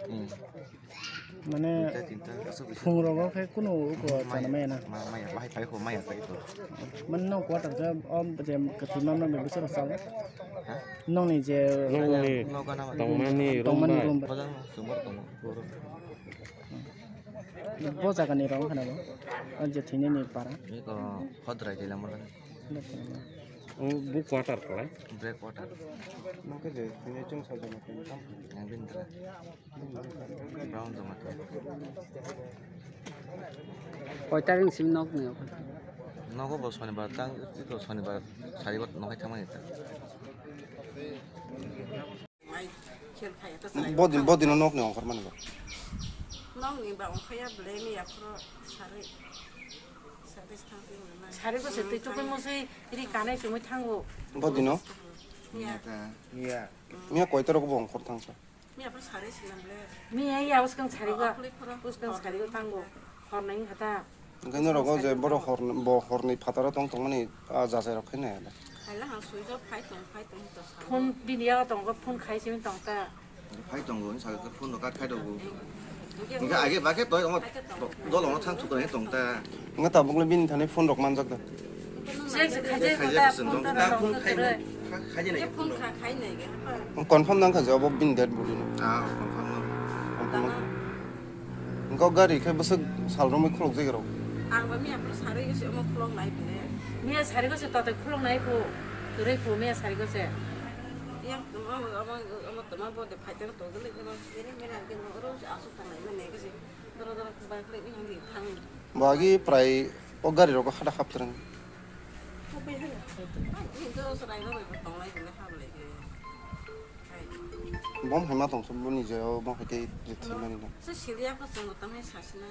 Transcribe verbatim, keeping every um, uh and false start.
Hmm. Mane, tinta, tinta, aswk phung rogo khe kunu uko chana maya na. Ma-, maya, bahai pai kho, maya pai kho. Mane, no quarter khe, o je kwthwi ma, ma, bwswk rok chao? Ha? Nokni je nokni tongmani room bai. Bojang sumar tongo, puro. Bo jaga ni rong khana bo. O je thwinani para. Ni ko hodrai jila mura. Ang bu quarter kalai. Break water. Nokhe je, tini chwng sajak ma tini tam. Yang bini dra. Brown jama tini. Koi tarik ni simi nok ni? Nogo bo sonibar tang, ito sonibar saribar nokai thangmani ta. Bodin, bodino nokni ongkhor mani ba. Nokni ba ongkhaya ble ni aphuru sari. Sari thang twi mwnai. Sari ko se twi chukui musui ri kanai chumui thango. Bodino? Miya. Miya. Miya koita rok bo ongkhor thangsa? Miya aphuru sari sinam ble. Miya ya uskang sari ko. Uskang sari ko thango. Hornai hata. Hingke norok o je borok hor, bo horni phataro tong tongmani, ah, jachai rok khaina ya da. Khaila ha sui rok phai tong, phai tong to sa. Phone bini yago tongo, phone khai simi tong ta. Phai tongo, wngkha khe phone rok kat khai rok bo. Hingke age ba khe toi omo dol ono thang thuk khe tong ta. Wngkha tabuk le bini thani phone rok manjak da. Sek se khai jai khaijak ta, phone ta rok khai, khai jai nai phone kha khai nai ge. Confirm nang kha je obo bini dead body no. Ah, confirm no. Confirm no. Engkau gari khe bwswk sal romwi khuluk jai rok. Ang ba miya phuru sarwi se omo khulok nai bile. Miya sarwi se tote khulok nai phu. Kwrwi phu miya sarwi se. Yang omo, omo, omo toma bo de phaiteng to gele gele mere mere ang ke oro asuk tang nai mane ke se. Doro doro ba khle wi handi thang. Bo agi prai o gari rok hada hap twrwng. Bo bai hana. Ni doro sarai ro bai tong lai bile ha bile ke. Bom hai ma tong sub ni je o bom hai ke je thwi mani na. Se sili ako chwng tamo sasina.